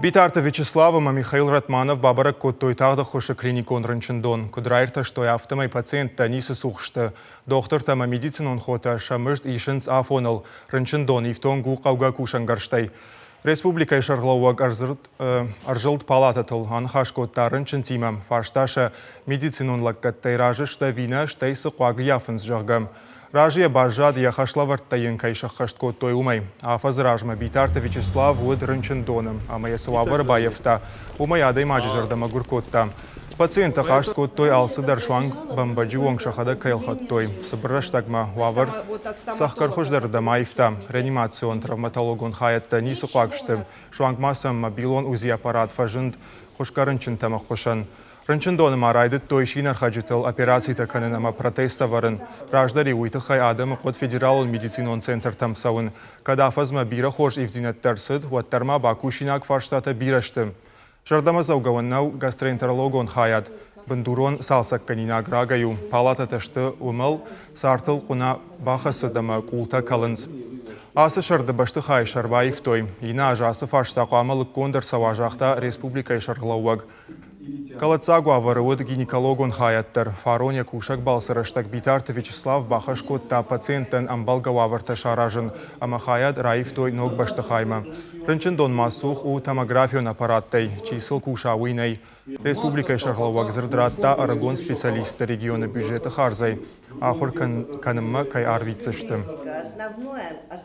Битарты Вячеслав ӕмӕ Михаил Ратманов бабӕрӕг кодтой тагъд ӕххуысы клиникон рынчындон. Куыд раиртӕстой, афтӕмӕй пациенттӕ ницы цух сты. Дохтыртӕ ӕмӕ медицинон хотӕ сӕ мызд исынц афоныл. Рынчындон ифтонг у хъӕугӕ кусӕнгӕрзтӕй. Республикӕйы сӕргълӕууӕг ӕрзылд палатӕтыл, аныхас кодта рынчынтимӕ, фарста сӕ медицинон лӕггӕдтӕй разы сты ӕви нӕ, стӕй цы хъуаг ййафынц, зӕгъгӕ. Разыйӕ баззад, йӕ хӕслӕвӕрдтӕ йын кӕй сӕххӕст кодтой, уымӕй. Афӕдзы размӕ Битарты Вячеслав уыд рынчындоны ӕмӕ йӕ цы уавӕры баййӕфта, уымӕй адӕймаджы зӕрдӕ мӕгуыр кодта. Пациенттӕ хъаст кодтой, алцыдӕр суанг бӕмбӕджы онг сӕхӕдӕг кӕй ӕлхӕдтой. Цыбыр рӕстӕгмӕ уавӕр цӕхгӕр хуыздӕрырдӕм аивта. Реанимацион травматологон хайӕдтӕ ницы хъуаг сты. Суанг ма сӕм мобилон УЗИ-аппарат фӕзынд хуысгӕ рынчынтӕм ӕххуысӕн. Рынчындоны ма райдыдтой синӕрхӕджытыл операцитӕ кӕнын ӕмӕ протезтӕ ӕвӕрын. Раздӕр-иу уый тыххӕй адӕмы хъуыд федералон медицинон центртӕм цӕуын. Кӕд афӕдзмӕ бирӕ хорз ивддзинӕдтӕ ӕрцыд, уӕддӕр ма бакусинаг фарстатӕ бирӕ сты. Зӕрдӕмӕдзӕугӕ уын нӕу гастроэнтерологон хайад. Бындурон цалцӕггӕнинаг рагӕй у. Палатӕтӕ сты уымӕл, цартыл хъуына бахӕцыд ӕмӕ къултӕ кӕлынц. Ацы сӕрды бӕстыхайы сӕр баивтой. Иннӕ аз ацы фарста хъуамӕ лыггонд ӕрцӕуа, загъта республикӕйы сӕргълӕууӕг. Кӕлӕддзаг уавӕры уыд гинекологон хайад дӕр. Фарон йӕ кусӕг балцы рӕстӕг Битарты Вячеслав бахӕс кодта пациенттӕн ӕмбӕлгӕ уавӕртӕ саразын ӕмӕ хайад раивтой ног бӕстыхаймӕ. Рынчындон ма цух у томографион аппараттӕй, чи сыл куса, уый нӕй. Республикӕйы сӕргълӕууӕг дзырд радта ӕрыгон специалистты регионы бюджеты хардзӕй ахуыр кӕнынмӕ кӕй арвитдзысты.